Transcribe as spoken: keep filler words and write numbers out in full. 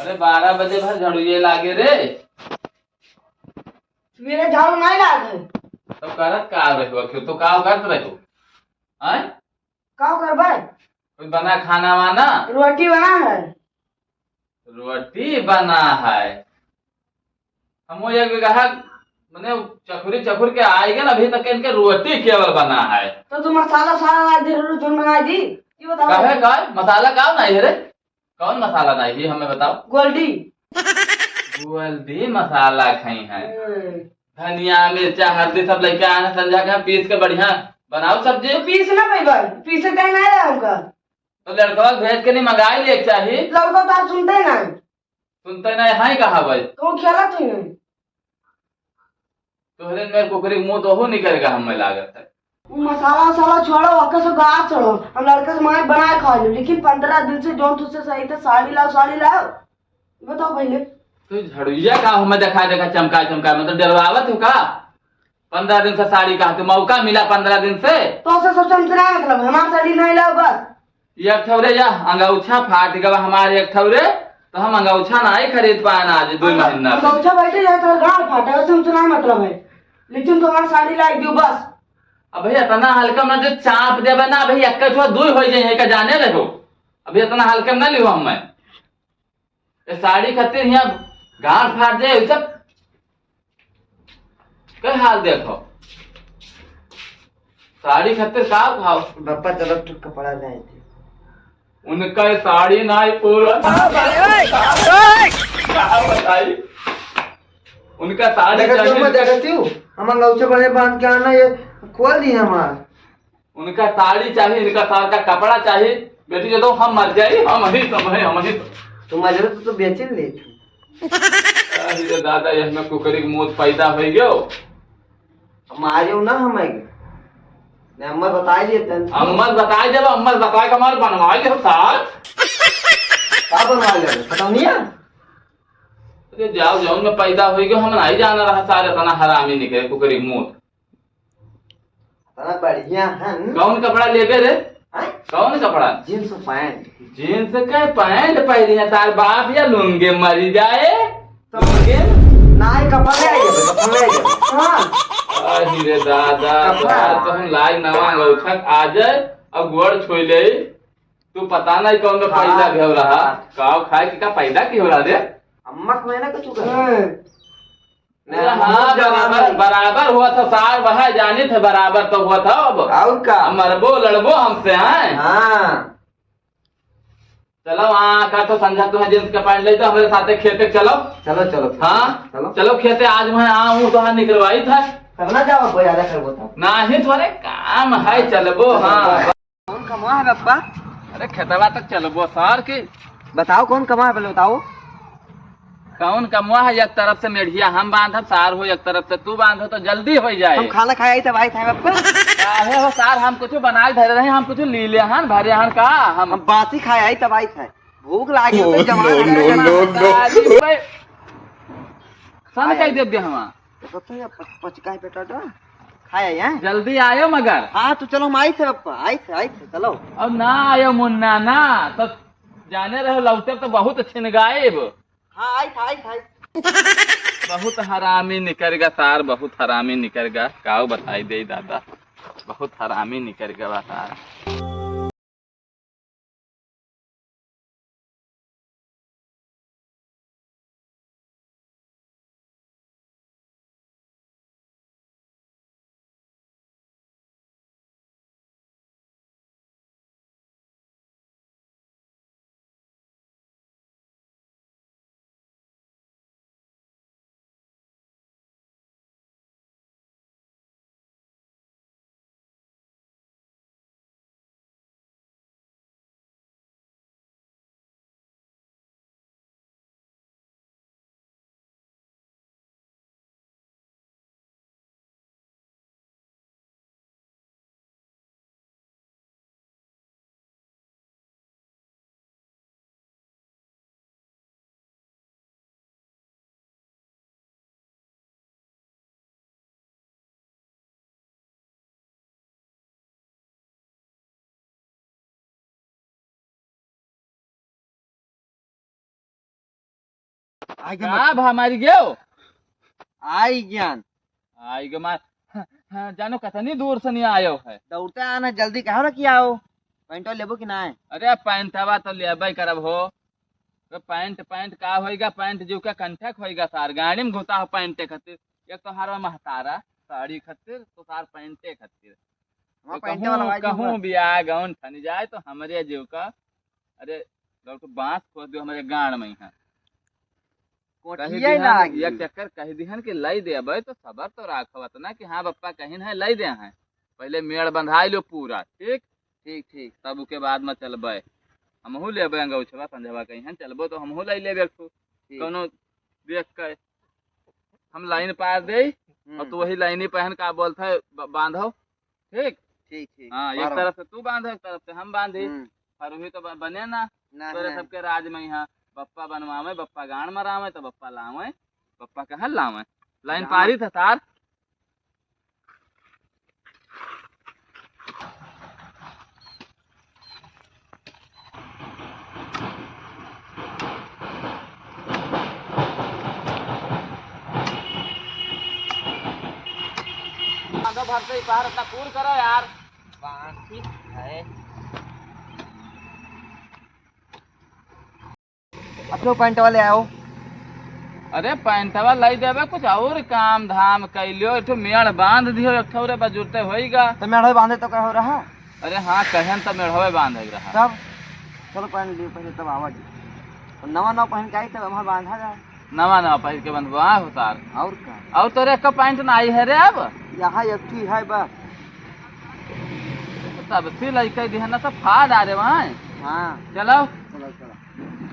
अरे, बारह बजे भर झाड़ू ये लागे रे। मेरे झाड़ू नहीं लागे। तो करत का रहो, क्यों तो का करत रहो? हैं? का करबे? कोई बना खाना वाना? रोटी बना है। रोटी बना है। हम वो एक ग्राहक मने चखुरी चखुर के आएगा ना, अभी तक इनके रोटी केवल बना है। तो तू मसाला सारा ला दे, रोटी जोन बना दी। ये बताओ। काहे का? मसाला का नहीं है रे? कौन मसाला नहीं है, हमें बताओ। गोल्डी। गोल्डी मसाला खाई है। हम्म। धनिया, मिर्चा, हल्दी सब लेके आए हैं, संझा के पीस के बढ़िया बनाओ सब्जी। तो पीस ना पैबा, पीसे कहीं नहीं रहा हमका। तो लड़कवा भेज के नहीं मंगाई ले चाहिए। लड़का तो सुनते नहीं। सुनते नहीं है कहाँ भाई? तो खेला तू नहीं। तोहरे में कुकरी के मुंह तो हो निकलेगा, हमें लागत है। वो मसाला वसाला छोड़ो, ओके से गार छोड़ो। हम लड़के से मार बनाए खा लो, लेकिन पंद्रह दिन से जौन तुझसे सही थे, साड़ी लाओ, साड़ी लाओ। बताओ पहले। तो झड़ुइया का हमें देखा देखा चमका चमका, मतलब डरवावत हो का? पंद्रह दिन से साड़ी का, तो मौका मिला पंद्रह दिन से। तो उसे सबसे हमसे ना मतलब, हमार साड़ी नहीं लाओ बस। एक ठौरे या अंगौछा फाट गवा हमारे एक ठौरे, तो हम अंगौछा ना ही खरीद पाए ना आज दो महीना से। अंगौछा बैठे जाए तो गांड फाटे, उसे हमसे ना मतलब है, लेकिन तुम्हार साड़ी लाई दियो बस। अब भैया इतना हल्का ना जो चाप देवे ना भैया, एक ठो दो हो जाए का जाने रहो। अभी इतना हल्का ना लियो हम मैं। ए साड़ी खातिर यहाँ गांड फाट जाए, ये सब के हाल देखो। साड़ी खातिर का भाव? बापा चलो तू कपड़ा ले आई थी। उनका ये साड़ी ना ही पूरा। का बताई? उनका साड़ी देखा चाहिए। तू, मैं देखती हूँ, हम अंगौछे बड़े बांध के आना, ये खोल दी हमार। उनका साड़ी चाहिए, इनका सार का कपड़ा चाहिए। बेटी, जब हम मर जाए, हम ही सब है, हम ही सब। तू मर जाए तो तू बेचिन ले तू। अरे दादा, ये हमें कुकरी के मौत पैदा हो गयो। मारियो ना हम आएंगे। ने अम्मा बताई दिए तन। अम्मा बताई देबो, अम्मा बताए के हमार बनवाई हो सार। का बनवाई लेबो? खतौनिया? अरे जाओ, जौन में पैदा हो गयो, हम नहीं जाना रहा सार, इतना हरामी निकले कुकरी के मौत। इतना बढ़िया है न? कौन कपड़ा लेबे रे? हैं? कौन कपड़ा? Jeans pant. जींस के पैंट पहनी है, तार बाप या लुंगे मरी जाए। तो लुंगे? ना, ये कपड़ा ले आइए, कपड़ा ले आइए। हाँ। अरे रे दादा, कपड़ा। तोहार तो हम लाज नवा अंगौछा आ जाए, अब गोड़ छोई ले। तू पता नहीं कौन में हाँ। पैदा भी हो रहा, का खाए कि का पैदा की हो रहा रे? अम्मा को है ना कुछ कर। हाँ। अरे हाँ, बराबर, बराबर हुआ था सार, वह जाने थे बराबर तो हुआ था। अब और का? अब मरबो लड़बो हमसे, हैं? हाँ। चलो, हाँ, का तो संझा तुम्हें जींस का पैंट ले तो हमारे साथे खेते चलो। चलो, चलो, चलो। हाँ? चलो। चलो खेते, आज मैं आऊँ तो हाँ निकलवाई था। करना जाओ, कोई ज्यादा करबो तो। नहीं, थोड़े काम है, चलबो, हाँ। कौन कमवा है बप्पा? अरे खेतवा तक चलबो सार के। बताओ कौन कमवा है पहले बताओ। कौन कमवा है? एक तरफ से मेढ़िया हम बांधब, सार हो, एक तरफ से तू बांधो तो जल्दी हो जाए। हम खाना खाए आई तब आई था बप्पा। काहे हो सार, हम कुछ बनाए धरे रहे, हम कुछ लीले हन, भरे हन का हम? हम बासी खाए आई तब आई था। भूख लागी तो जवान नो, है नो, ना। No, no. अरे भाई, सन आया। कह दे दे हमार। तो तो ये पच-, पचका है बेटा तो। खाया यहाँ? जल्दी आयो मगर। हाँ, तो चलो, हम आई थे बप्पा, आई थे, आई थे, चलो। अब ना आयो मुन्ना ना, तो जाने रहो लौटे तो बहुत छिन गायब। हाँ, आई थे, आई थे, आई थे। बहुत हरामी निकल गया सार, बहुत हरामी निकल गया, काऊ बताई दे दादा, बहुत हरामी निकल गया सार। आई गया का मत- भा मारी गयो? आई ज्ञान। आई गयो मार। हाँ, हाँ, जानो कतनी दूर से नहीं आयो है। दौड़ते आना, जल्दी कहा ना कि आओ। पैंटवा लेबो कि ना? अरे पैंटवा तो लेबे करब हो। तो पैंट, पैंट का होइगा? पैंट जो का कंठक होइगा सार। गाड़ी में घुसा हो पैंटे खातिर। एक तो हारवा महतारा साड़ी खातिर, तो सार पैंटे खातिर। हमार तो पैंटे कहूँ, वाला भाई कहूँ जी बा। बियाह गौन ठनी जाए तो हमरे जीव का, अरे, लौट बांस खोद दियो हमरे गांड में यहाँ। कोठिया कह ही ना दिहन, लागी। एक चक्कर कह दिहन कि लाई देबे तो सबर तो राखो, इतना कि हाँ बप्पा कहिन है लाई दे हैं। पहले मेड़ बंधाई लो पूरा, ठीक? ठीक, ठीक। तब उके बाद में चलबे। हमहू लेबे अंगौछवा, संझवा कहिन चलबो तो हमहू लाई लेबे एक ठो। ठीक। कौनो देख के हम लाइन पार दे, हम्म। और तू वही लाइनी पहन का बोलत है, ब-, बांधो। ठीक? ठीक, ठीक। हाँ, एक बारह। तरफ से तू बांधो, एक तरफ से हम बांधी। हम्म। फरुही तो ब-, बने ना। ना, तोरे ना। सबके राज में यहाँ बप्पा बनवावे, बप्पा गांड मरावे, तो बप्पा लावे, बप्पा कहाँ लावे? लाइन जहाँ पारी था तार। बांधो भर से ही बाहर अपना पूर करो यार। बाकी है। अब तो पैंट वाले आओ। अरे पैंटवा लाई देबे, कुछ और काम धाम कैलियो, एक ठो मेड़ बांध दियो, एक ठो रे बजुरते होइगा। तो मेड़वे बांधे तो कहो रहा। अरे हाँ, कहन तो मेड़वे बांधे के रहा। तब चलो पहन लियो पहले, तब आवा जी। और नवा नवा पहन के आई, तब हमार बांधा जाए। नवा नवा पहन के बंधवा हो तार। और का? और तोरे एक पैंट ना आई है रे अब? यहाँ एक ठो है बस। तब से लइका दिहन ना, सब फाड़ आ रे वहाँ। हाँ। चलो। चलो, चलो।